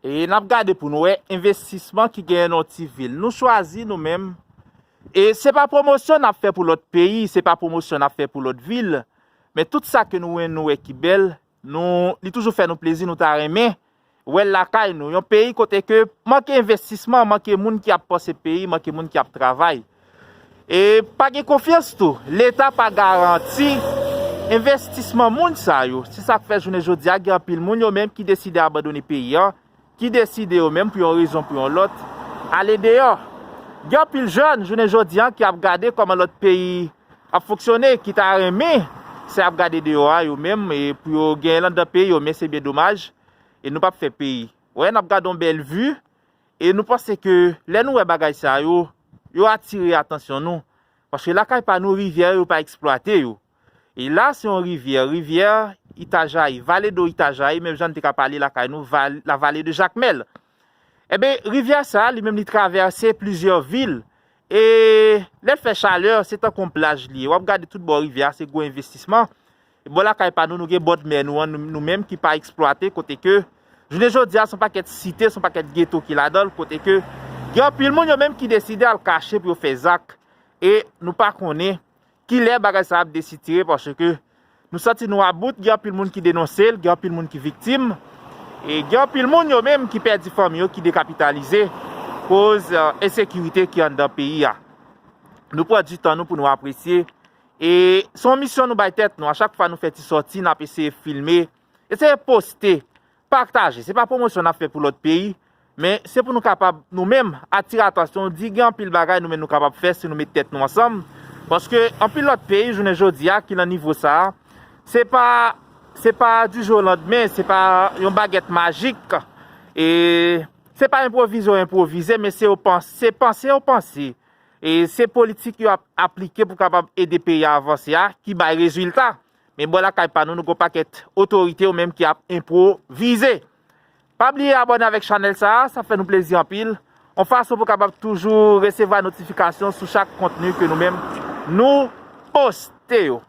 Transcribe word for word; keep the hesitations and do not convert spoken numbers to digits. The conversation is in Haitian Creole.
E n ap gade pou nou wè envestisman ki genyen nan yon ti vil. Nou chwazi nou menm. E se pa pwomosyon n ap fè pou lòt peyi, se pa pwomosyon n ap fè pou lòt vil. Men tout sa ke nou wè, nou wè ki bèl, nou, li toujou fè nou plezi, nou ta renmen wè l lakay nou. Yon peyi kote ke manke envestisman, manke moun ki ap panse peyi, manke moun ki ap travay. E pa gen konfyans tou. Leta pa garanti envestisman moun sa yo. Se sa k fè jounen jodi a, gen anpil moun yo menm ki deside abandone peyi an, ki deside yo menm pou yon rezon, pou yon lòt, ale deyò. Gen anpil jèn jounen jodi a ki ap gade kòman lòt peyi ap fonksyone, ki ta renmen se ap gade deyò a yo menm, e pou yo genyen l anndan peyi yo, men se byen domaj, e nou p ap fè peyi. Wè, n ap gade yon bèl vi, e nou panse ke lè nou wè bagay sa yo, yo atire atansyon nou. Paske lakay pa nou, rivyè yo pa eksplwate yo. E la, se yon rivyè, rivyè Itajaí, Vale do Itajaí, menm jan n te ka pale lakay nou, val, la vallée de Jacmel. Enben, rivyè sa, li menm, li travèse plizyè vil. E lè l fè chalè, se tankou yon plaj li ye. W ap gade tout bò rivyè a, se gwo envestisman. E bò lakay pa nou, nou gen bòdmè nou an, nou, nou menm ki pa eksplwate, kote ke, jounen jodi a, se yon pakèt site, se yon pakèt geto ki ladan l, kote ke gen anpil moun yo menm ki deside al kache pou yo fè zak. E nou pa konnen kilè bagay sa ap desitire, paske nou santi nou about, gen anpil moun ki denonse l, gen anpil moun ki viktim, e gen anpil moun yo menm ki pèdi fanmi yo, ki dekapitalize, koz, eh, ensekirite ki anndan peyi a. Nou pran di tan nou pou nou apresye. E se yon misyon nou bay tèt nou. A chak fwa nou fè ti sòti, n ap eseye filme, eseye poste, pataje. Se pa pwomosyon n ap fè pou lòt peyi, men se pou nou kapab, nou menm, atire atansyon, di gen anpil bagay nou menm nou kapab fè si nou met tèt nou ansanm. Paske anpil lòt peyi, jounen jodi a, ki nan nivo sa a, se pa, se pa du jour au lendemain, se pa yon bagèt majik. E se pa enpwovize yo enpwovize, men se yo panse, se panse yo panse. E se politik yo ap aplike pou kapab ede peyi a avanse a, ki bay rezilta. Men bò lakay pa nou, nou gon pakèt otorite yo menm ki ap enpwovize. Pa bliye abòne avèk chanèl sa a, sa fè nou plezi anpil. Yon fason pou kapab toujou resevwa notifikasyon sou chak kontni ke nou menm nou poste yo.